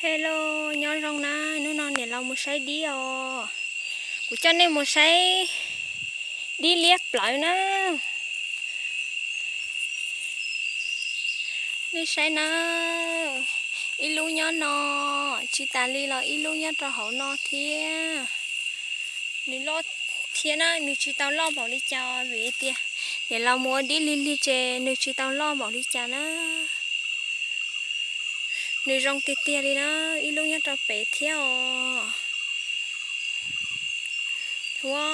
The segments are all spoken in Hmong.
Hello, nyob zoo na, hnub no niam laus mus saib dib os. Kuv coj nej mus saib dib liab plawv na. Nej saib na, ib lub nyob no, tsis tas li los ib lub nyob rau hauv no thiab. Nws loj thiab na, nws tsis tau loj npaum li cas vim tias niam laus mus ua dib lig lig ces nws tsis tau loj npaum li cas na. Nws zoo tiag tiag li na, ib lub nyob rau pem thiab os. Ua,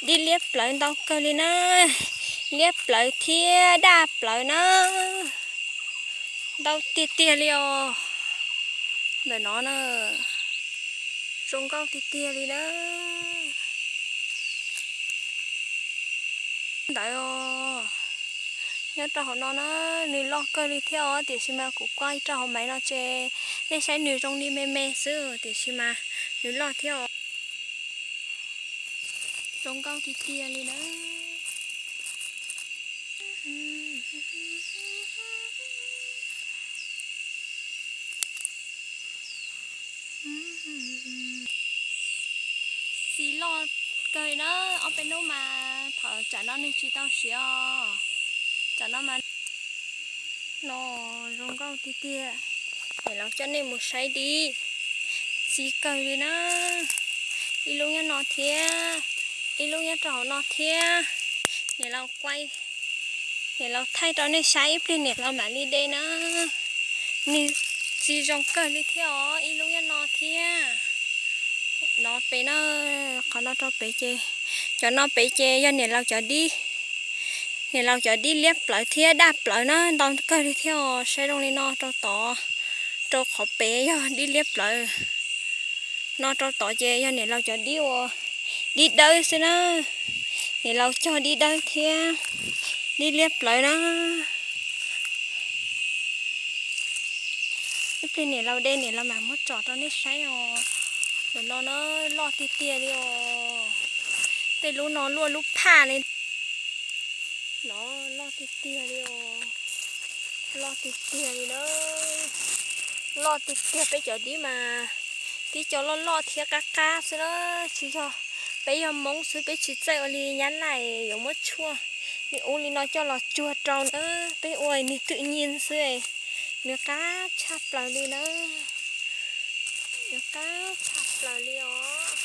dib liab plawv ntau kawg li na, liab plawv thiab daj plawv na, ntau tiag tiag li os. Ntawm no na, zoo nkauj tiag tiag li na. Ntawd os, nyob rau hauv no na, nws loj kawg li thiab os, tiam sis mas kuv kuaj rau hauv maiv no ces nej saib nws zoo li me me xwb, tiam sis mas nws loj thiab os. Zoo nkauj tiag tiag li na. Txiv loj kawg li na, ob peb hnub mas thaum tsam no nws tsis tau siav os. Tsam no mas no zoo nkauj tiag tiag. Niam laus coj nej mus saib dib, txiv kawg li na. Ib lub nyob no thiab, ib lub nyob rau hauv no thiab. Niam laus kuaj, niam laus thaij rau nej saib ib pliag niam laus mam li de na. Nws txiv zoo kawg li thiab os, ib lub nyob no thiab. No pem na, qhov no rau pem ces, cov no pem ces yog niam laus cov dib. Niam laus cov dib liab plawv thiab daj plawv na, ntau kawg li thiab os, saib zoo li no rau tod, rau qhov pem yog dib liab plawv. No rau tod ces yog niam laus cov dib ua, dib dawb xwb na. Niam laus cog dib dawb thiab dib liab plawv na. Ib pliag niam laus de niam laus mam muab tsom rau nej saib os. Ntawm no na, loj tiag tiag li os. Tej lub no luaj lub phaj li. No loj tiag tiag li os. Loj tiag tiag li na. Loj tiag tiag, peb cov dib mas tib co loj loj thiab qab qab xwb na. Tsis yog, peb yog Hmoob xwb, peb tsis txawj ua li Nyab Laj yuav muab tshuaj li ub li no coj los tsuag rau na. Peb ua nws twm nyi xwb, nws qab tshaj plaws li na. Nws qab tshaj plaws li os.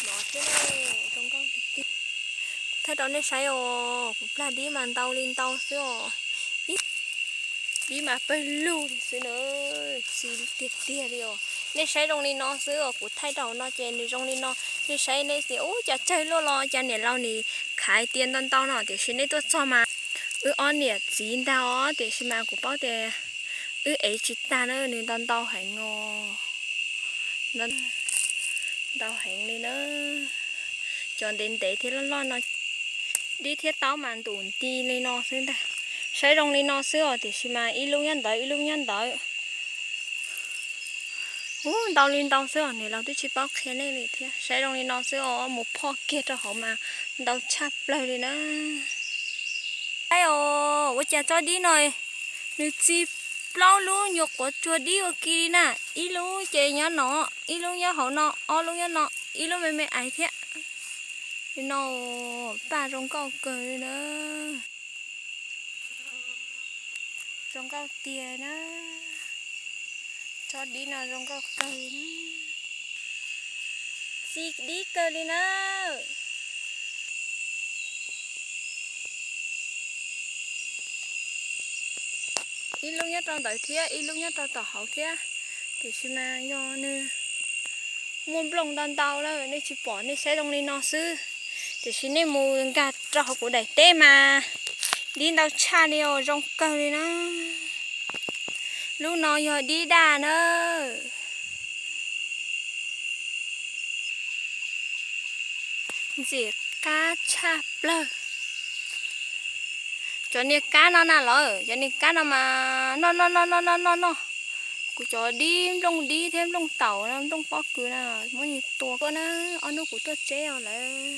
No thiab ne, zoo nkauj tiag tiag. Thaij rau nej saib os, kuv plag dib mas ntau li ntau xwb os. Dib mas pawg lug li xwb na, txiv tiag tiag li os. Nej saib zoo li no xwb os, kuv thaij rau hauv no ces nws zoo li no. Nej saib nej tias ub, cas tsawg luaj los cas niam laus nim khaiv tias ntau ntau no, tiam sis nej tuaj txog mas wb ob niam txiv ntag os, tiam sis mas kuv paub tias wb ev tsis tag na, nws ntau ntau heev os. Ntau heev li na. Cov ntev ntev thiab loj loj no, dib thiab taub mas ntus nti li no xwb ntag. Saib zoo li no xwb os, tiam sis mas ib lub nyob ntawd ib lub nyob ntawd. Ub, ntau li ntau xwb os, niam laus twb tsis paub qhia nej li thiab. Saib zoo li no xwb os, mus phoj kiag rau hauv mas ntau tshaj plaws li na. Saib os, ua cas tsob dib no nws txi plaub lub nyuam quav tsuag dib ua ke li na. Ib lub ces nyob no, ib lub nyob hauv no, ob lub nyob no, ib lub me me aiv thiab. Li no, paj zoo nkauj kawg li na. Zoo nkauj tiag na. Tsob dib no zoo nkauj kawg li na. Txi dib kawg li na. Ib lub nyob rau ntawd thiab ib lub nyob rau tom hauv thiab. Tiam sis mas yog nws muaj nplooj ntau ntau lawm nej tsis pom, nej saib zoo li no xwb. Tiam sis nej mus nkag rau hauv kuv daim teb mas dib ntau tshaj li os, zoo kawg li na. Lub no yog dib daj na. Ntxim qab tshaj plaws. Cov niag kab no na lawm, cov niag kab no mas noj noj noj noj noj noj noj. Kuv cov dib, nplooj dib thiab nplooj taum no, nplooj pob kws na, muab nws tua na. Ob hnub kuv tuaj tseb os lawm.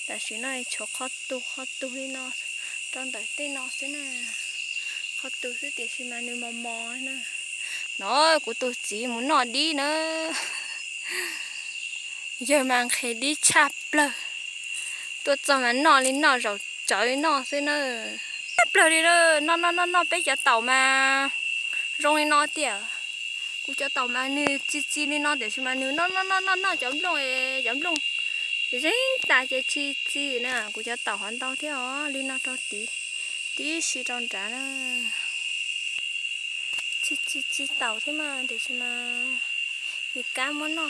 Tam sim no tshuav qhov tus qhov tus li no rau ntawm tej no xwb na. Qhov tus xwb tiam sis mas nws mos mos na. No kuv tus txiv mus noj dib na. Yawg mas nqhis dib tshaj plaws. Tuaj txog mas noj li noj, zaum tsawv noj xwb na. Tshaj plaws li na. Noj noj noj noj, peb cov taum mas zoo li no tiag. Kuv cov taum mas nws txi txi li no tiam sis mas nws noj noj noj noj noj cov nplooj, cov nplooj zeeb tas ces tsis txi na. Kuv cov taum ho ntau thiab os, li no rau tid, tib si rau nrad na. Txi txi txi taum thiab mas tiam sis mas nws kab muab noj.